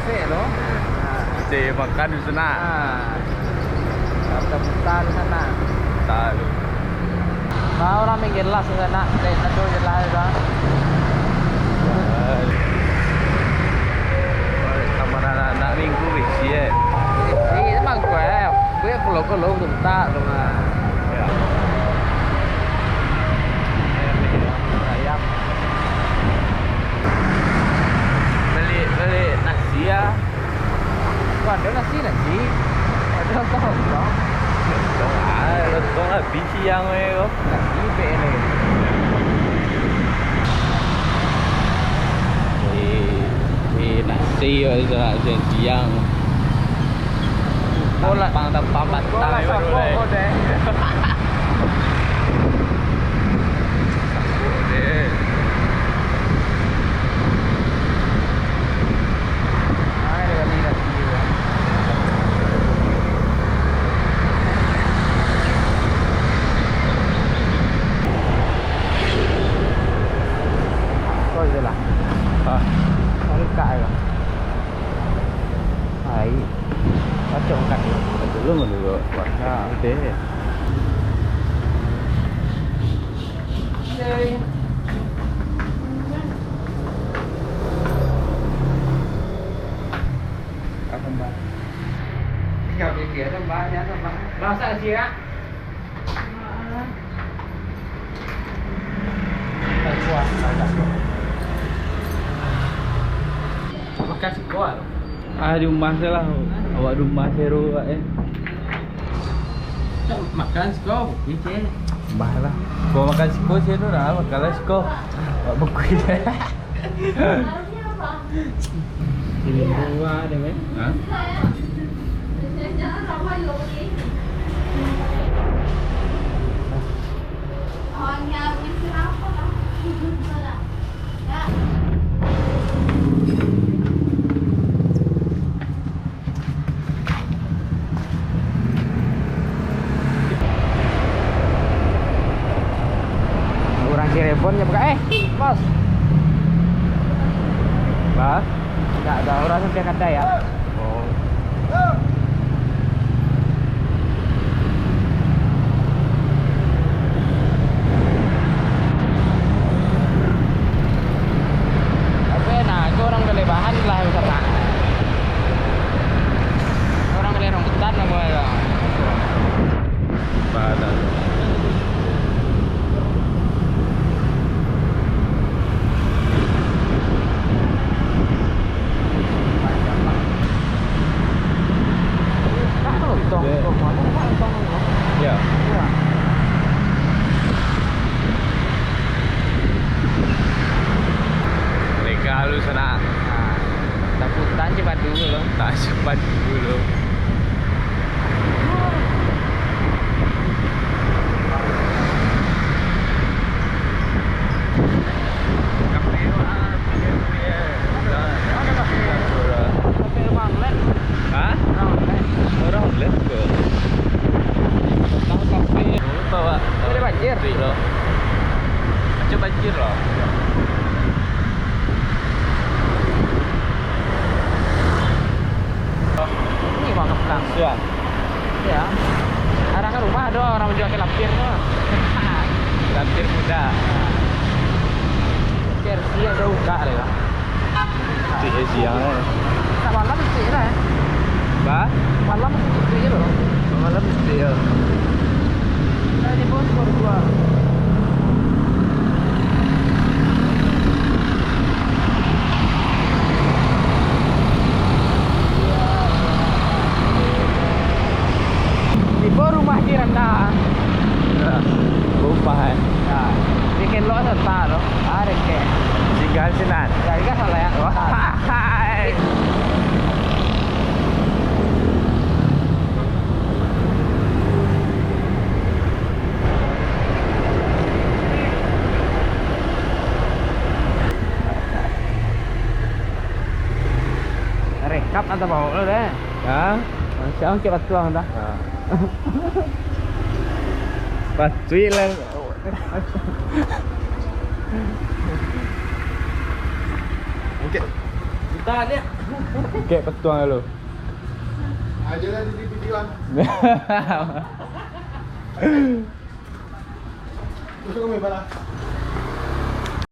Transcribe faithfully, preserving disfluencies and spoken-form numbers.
Cek lo. Cek makan di sana. Ah. Kata buta di sana. Buta tu. Nah, urang main gelas di sana. Dek, ado gelas tu. Kamar anak-anak minggu bisi, eh. Bisi, emang gue. Gue pulau ke lo, bentar tu, mah. Ya. Ayam. Beli, beli nasi ya. Wah, ada nasi, nasi. Ada lontong, lontong. Lontong, ah, lontong habis siang, eh, kok. Nasi, beli. Eh, eh, nasi, wah, siang, siang. Tampang, tampang batang, baru lah. Kau je lah. Ah. Kau dekat je lah. Ai. Pacok angkat dulu. Angkat dulu, dulu. Nah. Udah. Apa, Mbak? Tinggal pikir tu, Mbak, ya, Mbak. Masak sih, ya? Makan siko. Ah, di rumah se lah. Awak di rumah se ro, awak, eh. Makan siko, bukui, cek. Bah lah. Kau makan siko, cek tu dah, makan lah siko. Awak bukui. Ini dua ada, kan? Hah? Urang Cirebon nyo buka, eh, bos. Bah? Ndak ado urang sampai kadai, ya. Oh. Tapi nah, itu urang Galeh Bahan lah, wisata. Urang Galeh Rambutan namonyo. Bahan. Ya. Lega lu sana. Nah, takutan cepat dulu lo. Tak cepat dulu. Hah? Orang online ke? Tahu kafe. Lupa, Pak. Ada banjir? Street lo. Macam banjir lo. Ini uang keplang. Suan. Ya. Arah ka rumah ado urang manjual lapir tu. Lapir muda. Lapir siap dah buka lah. Cik, eh, siang, eh. Nak malam cik lah, eh. Bah? Malam cik tu je loh. Malam cik, ya. Dah di bawah skor dua. Tibo rumah di randah. Ya, rumah, eh. Ya, di kelok serta lo. Ada ke? Singgah sinan. Ya, singgah salah ya. Wah. Rekap atau bau lo deh? Ha? Siapa cek batuang dah? Ha. Patuik lah. Okey. Kita lihat. Kek petuang dulu. Aja lah di video an. Terus kami balas.